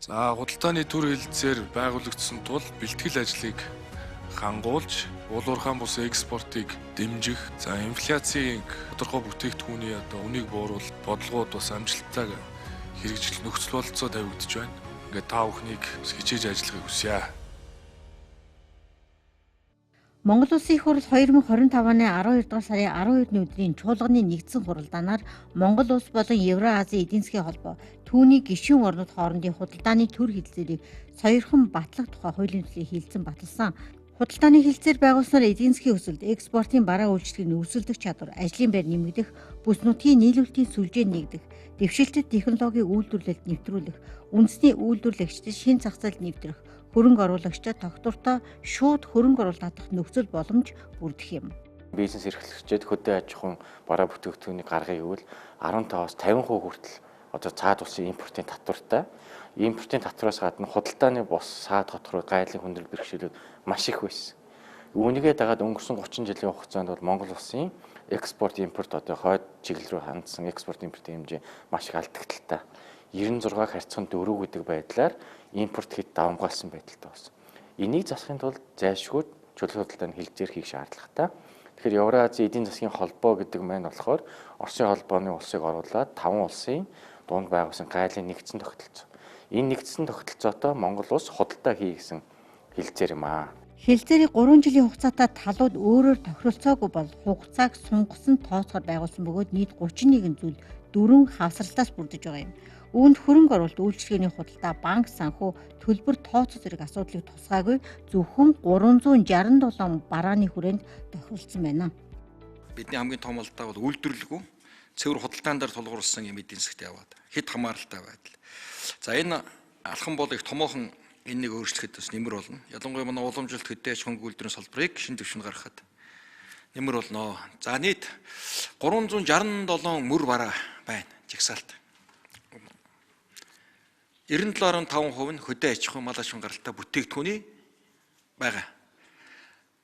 За худалдааны төр хэлцээр байгуулагдсан тул бэлтгэл ажлыг хангуулж, уулуурхаан бус экспортыг дэмжих, за инфляцийн тодорхой бүтээгдэхүүний одоо үнийг бууруулах бодлогууд бас амжилттай хэрэгжил нөхцөл бололцоо тавигдж байна. Ингээд та бүхнийг хичээж ажиллахыг хүсье. Монгол Улсын их хурл 2025 оны 12 дугаар сарын 12-ны өдрийн чуулганы нэгдсэн хуралдаанаар Монгол улс болон Евроазийн эдийн засгийн холбоо түүний гишүүн орнууд хоорондын худалдааны төр хэлцээрийг сойрхон батлах тухай хуулийн төслийг хилцэн баталсан. Худалдааны хэлцээр байгуулснаар эдийн засгийн өсөлт, экспортын бараа үйлчлэгийг өрсөлдөх чадвар, ажлын байр нэмэгдэх, бүс нутгийн нийлүүлэлтийн сүлжээ нэгдэх, дэвшилтэт технологийн үйлдвэрлэлд нэвтрүүлэх, үндэсний үйлдвэрлэгчдэд шинэ зах зээлд нэвтрэх, хөрөнгө оруулагчдад тогтвортой шууд хөрөнгө оруулалт татах нөхцөл боломж бүрдэх юм. Бизнес эрхлэгчид хөдөө аж ахуйн бараа бүтээгдэхүүнийг гаргая гэвэл 15-аас 50% хүртэл одоо цаад улсын импортын татвартай. Импортын татвараас гадна худалдааны бус саад хотхроо гайлын хүндрэл бэрхшээлүүд маш их байсан. Үүнийгээ дагаад өнгөрсөн 30 жилийн хугацаанд бол Монгол улсын экспорт импорт одоо хойд чиглэл рүү хандсан экспорт импортын хэмжээ маш их алдагдaltaй. 96-г харьцан 4 гэдэг байдлаар импорт хэд давамгайлсан байдалтай болсон. Энийг засахын тулд зайлшгүй чөлөө худалдааны хэлцээр хийх шаардлагатай. Тэгэхээр Евроазийн эдийн засгийн холбоо гэдэг маань болохоор Оросын холбооны улсыг оруулаад 5 улсын дунд байгуулсан гайлын нэгдсэн тогтолцоо. Энэ нэгдсэн тогтолцоотой Монгол улс худалдаа хий гэсэн хэлцээр юм аа. Хэлцээрийг 3 жилийн хугацаатай талууд өөрөөр тохиролцоогүй бол хугацааг сунгасан тооцоогоор байгуулсан бөгөөд нийт 31 зүйл дөрвөн хавсралтаас бүрдэж байгаа юм. Үүнд хөрөнгө оруулалт, үйлчилгээний худалдаа, банк санхүү, төлбөр тооцоо зэрэг асуудлыг тусгаагүй зөвхөн 367 барааны хүрээнд тохиролцсон байна. Бидний хамгийн том алдаа бол үйлдвэрлэлгүй цэвэр худалдаан дээр тулгуурласан юм эдийн засгт яваад хэд хамааралтай байдал. За энэ алхам бол их томоохон энэ нэг өөрчлөхөд бас нэмэр болно. Ялангуяа манай уламжлалт хөдөө аж ахуйн үйлдвэрийн салбарыг шинэ түвшинд гаргахад нэмэр болно. За нийт 367 мөр бараа байна жагсаалт. 97.5% нь хөдөө аж ахуйн мал аж ахуйн гаралтай бүтээгдэхүүний байгаа.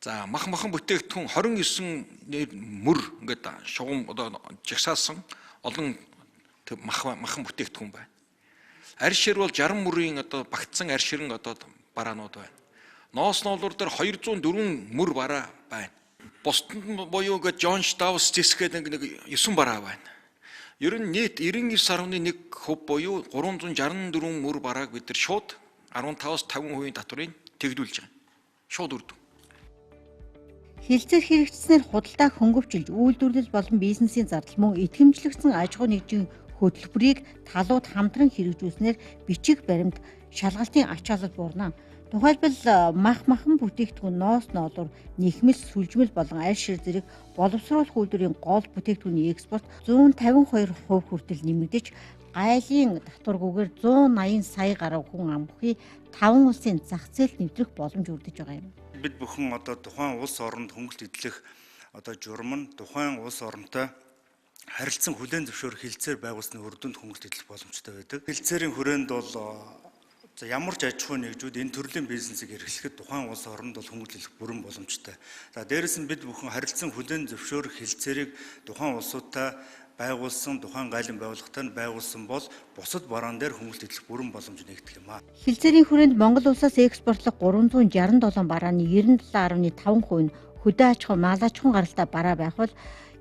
За мах махан бүтээгдэхүүн 29 мөр ингээд шугам одоо жагсаасан олон мах махан бүтээгдэхүүн байна. Арь шир бол 60 мөрийн одоо багтсан арь ширэн одоо бараанууд байна. Ноос ноолуур дээр 204 мөр бараа байна. Бусдад нь буюу ингээд Джон Штаус зэсгээд нэг 9 бараа байна. Ер нь нийт 99.1% буюу 364 мөр барааг бид нар шууд 15-аас 50% татварыг тэгдүүлж байгаа. Шууд үр дүн. Хэлцээр хэрэгжсэнээр худалдаа хөнгөвчилж, үйлдвэрлэл болон бизнесийн зардал мөн итгэмжлэгдсэн аж ахуй нэгжийн хөтөлбөрийг талууд хамтран хэрэгжүүлснээр бичиг баримт шалгалтын ачаалал буурна. Тухайлбал мах махан бүтээгдэхүүн, ноос ноолуур, нэхмэл, сүлжмэл болон аль шир зэрэг боловсруулах үйлдвэрийн гол бүтээгдэхүүний экспорт 152% хүртэл нэмэгдэж, гайлын татваргүйгээр 180 сая гаруй хүн ам бүхий 5 улсын зах зээлд нэвтрэх боломж бүрдэж байгаа юм. Бид бүхэн одоо тухайн улс оронд хөнгөлт эдлэх одоо журам нь тухайн улс оронтой харилцан хүлээн зөвшөөрөх хэлцээр байгуулсны үр дүнд хөнгөлт эдлэх боломжтой байдаг. Хэлцээрийн хүрээнд бол за ямар ч аж ахуйн нэгжүүд энэ төрлийн бизнесийг эрхлэхэд тухайн улс оронд бол хөнгөлт эдлэх бүрэн боломжтой. За дээрэс нь бид бүхэн харилцан хүлээн зөвшөөрөх хэлцээрийг тухайн улсуудтай байгуулсан тухайн гайлын байгууллагатай нь байгуулсан бол бусад бараан дээр хөнгөлт эдлэх бүрэн боломж нэгдэх юм аа. Хэлцээрийн хүрээнд Монгол улсаас экспортлох 367 барааны 97.5% нь хөдөө аж ахуй, мал аж ахуйн гаралтай бараа байх бол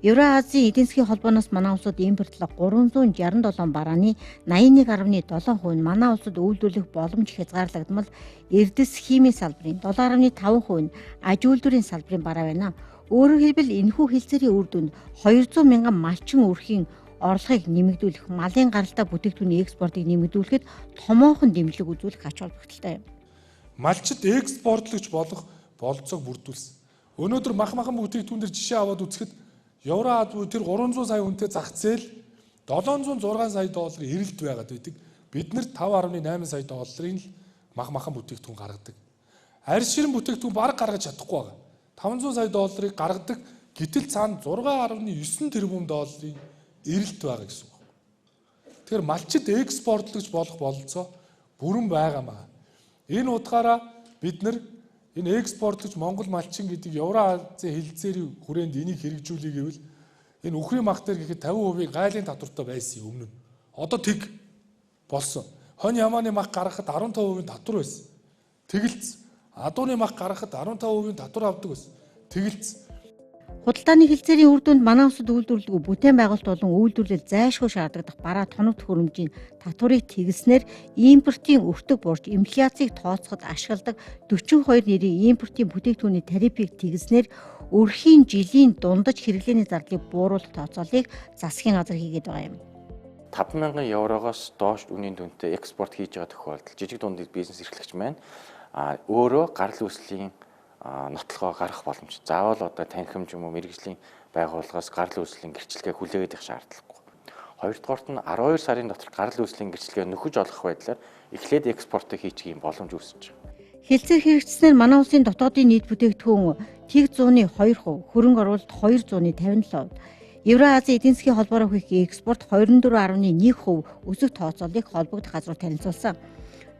Евроазийн эдийн засгийн холбооноос манай улсад импортлох 367 барааны 81.7% нь манай улсад үйлдвэрлэх боломж хязгаарлагдмал эрдэс химийн салбарын 7.5% нь аж үйлдвэрийн салбарын бараа байна. Өөрөөр хэлбэл энэхүү хэлцээрийн үр дүнд 200 мянган малчин өрхийн орлогыг нэмэгдүүлэх, малын гаралтай бүтээгдэхүүний экспортыг нэмэгдүүлэхэд томоохон дэмжлэг үзүүлэх ач холбогдолтой юм. Малчид экспортлогч болох бололцоог бүрдүүлсэн. Өнөөдөр мах махан бүтээгдэхүүн дээр жишээ аваад үзэхэд Евроаз буюу тэр 300 сая хүнтэй зах зээл 706 сая долларын эрэлт байгаад байдаг. Бид нэр 5.8 сая долларын л мах махан бүтээгдэхүүн гаргадаг. Арь ширэн бүтээгдэхүүн бараг гаргаж чадахгүй байгаа. 500 сая долларыг гаргадаг, гэтэл цаана 6.9 тэрбум долларын эрэлт байгаа гэсэн үг. Тэгэхээр малчид экспортлогч болох бололцоо бүрэн байгаамаа. Энэ утгаараа бид нар энэ экспортлогч Монгол малчин гэдэг Евроазийн хэлэлцээрийн хүрээнд энийг хэрэгжүүлэе гэвэл энэ үхрийн мах дээр гэхэд 50% гайлын татвартай байсан юм өмнө нь. Одоо тэг болсон. Хонь ямааны мах гаргахад 15% татвар байсан. Тэгэлц. Адууны мах гаргахад 15% татвар авдаг байсан. Тэгэлц. Худалдааны хэлэлцээрийн үр дүнд манай улсад үйлдвэрлэдэг бүтээн байгуулалт болон үйлдвэрлэл зайлшгүй шаардлагадах бараа тоног төхөөрөмжийн татварыг тэгснээр импортын өртөг буурч инфляцийг тооцоход ашигладаг 42 нэрийн импортын бүтээгдэхүүний тарифыг тэгснээр өрхийн жилийн дундаж хэрэглээний зардлыг бууруулах тооцоолыг засгийн газар хийгээд байгаа юм. 5,000 еврогоос доош үнийн дүнтэй экспорт хийж байгаа тохиолдолд жижиг дунд бизнес эрхлэгч маань өөрөө гарал үүслийн нотлогоо гаргах боломж. Заавал одоо танхимж юм уу мэргэжлийн байгууллагаас гарал үүслийн гэрчлэгээ хүлээгээд их шаардлагагүй. Хоёрдугаарт нь 12 сарын дотор гарал үүслийн гэрчлэгээ нөхөж олох байдлаар эхлээд экспортыг хийчих юм боломж үүсэж байгаа. Хэлэлцээр хэрэгжсэнээр манай улсын дотоодын нийт бүтээгдэхүүн тэг зууны 2%, хөрөнгө оруулалт 257%, Евроазийн эдийн засгийн холбоороо хийх экспорт 24.1% өсөх тооцоолыг холбогдох газрууд танилцуулсан.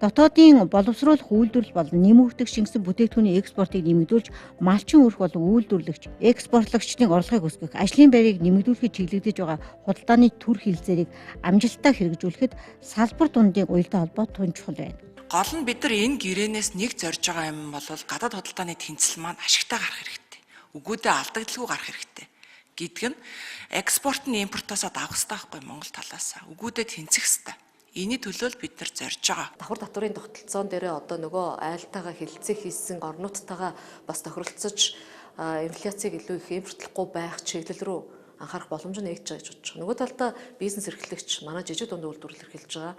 Дотоодын боловсруулах үйлдвэрлэл болон нэмэгдэх шингэсэн бүтээгдэхүүний экспортыг нэмэгдүүлж малчин өрх болон үйлдвэрлэгч, экспортлогчдын орлогыг өсгөх, ажлын байрыг нэмэгдүүлэхэд чиглэгдэж байгаа худалдааны төр хэлэлцээрийг амжилттай хэрэгжүүлэхэд салбар дундын уялдаа холбоо тун чухал байна. Гол нь бид нар энэ гэрээнээс нэг зорж байгаа юм бол гадаад худалдааны тэнцэл маань ашигтай гарах хэрэгтэй. Үгүйдээ алдагдaltaгүй гарах хэрэгтэй гэдг нь экспорт нь импортоосоо давах хэрэгтэй байхгүй Монгол талаас. Үгүйдээ тэнцэх хэрэгтэй. Энэний төлөө л бид нар зорж байгаа. Давхар татварын тогтолцоон дээрээ одоо нөгөө айлтайгаа хэлэлцээ хийсэн орнуудтайгаа бас тохиролцож инфляцийг илүү их импортлохгүй байх чиглэл рүү анхаарах боломж нь нэгж байгаа гэж бодож байгаа. Нөгөө талдаа бизнес эрхлэгч манай жижиг дунд үйлдвэрлэл эрхэлж байгаа.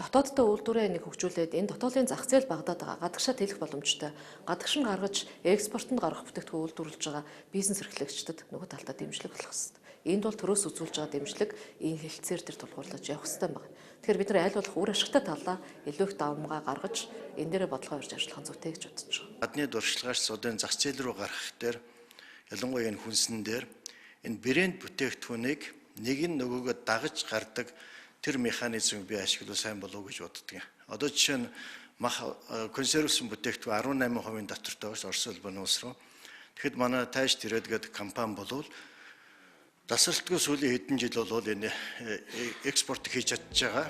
Дотооддоо үйлдвэрээ нэг хөгжүүлээд энэ дотоодын зах зээл багадаад байгаа. Гадагшаа тэлэх боломжтой. Гадагш нь гаргаж экспортод гаргах бүтээгдэхүүн үйлдвэрлэж байгаа бизнес эрхлэгчдэд нөгөө талдаа дэмжлэг болох хэрэгтэй. Энд бол төрөөс үзүүлж байгаа дэмжлэг энэ хэлэлцээр дээр тулгуурлаж явах хэрэгтэй байна. Тэгэхээр бид нар аль болох үр ашигтай талаа илүү их давамгай гаргаж энэ дээрээ бодлогоо ирж ажиллах нь зүйтэй гэж бодож байгаа. Гадны дуршилгаач одоо энэ зах зээл рүү гарах дээр ялангуяа энэ хүнсэн дээр энэ брэнд бүтээгдэхүүнийг нэг нь нөгөөгөө дагаж гардаг тэр механизмыг би ашиглавал сайн болов уу гэж боддог. Одоо жишээ нь мах консервсэн бүтээгдэхүүн 18% татвартай байна Орос улбаны улс руу. Тэгэхэд манай Тааш Трейд гэдэг компани болвол дасралтгүй сүүлийн хэдэн жил бол энэ экспорт хийж чадж байгаа.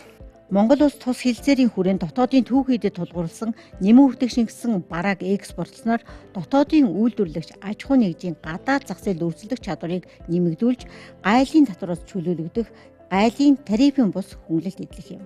Монгол улс тус хэлэлцээрийн хүрээнд дотоодын түүхийдэд тулгуурласан нэмэн үрдэг шингэсэн барааг экспортлсноор дотоодын үйлдвэрлэгч аж ахуйн нэгжийн гадаад зах зээлд өрсөлдөх чадварыг нэмэгдүүлж гайлын татвараас чөлөөлөгдөх гайлын тарифын бус хөнгөлөлт эдлэх юм.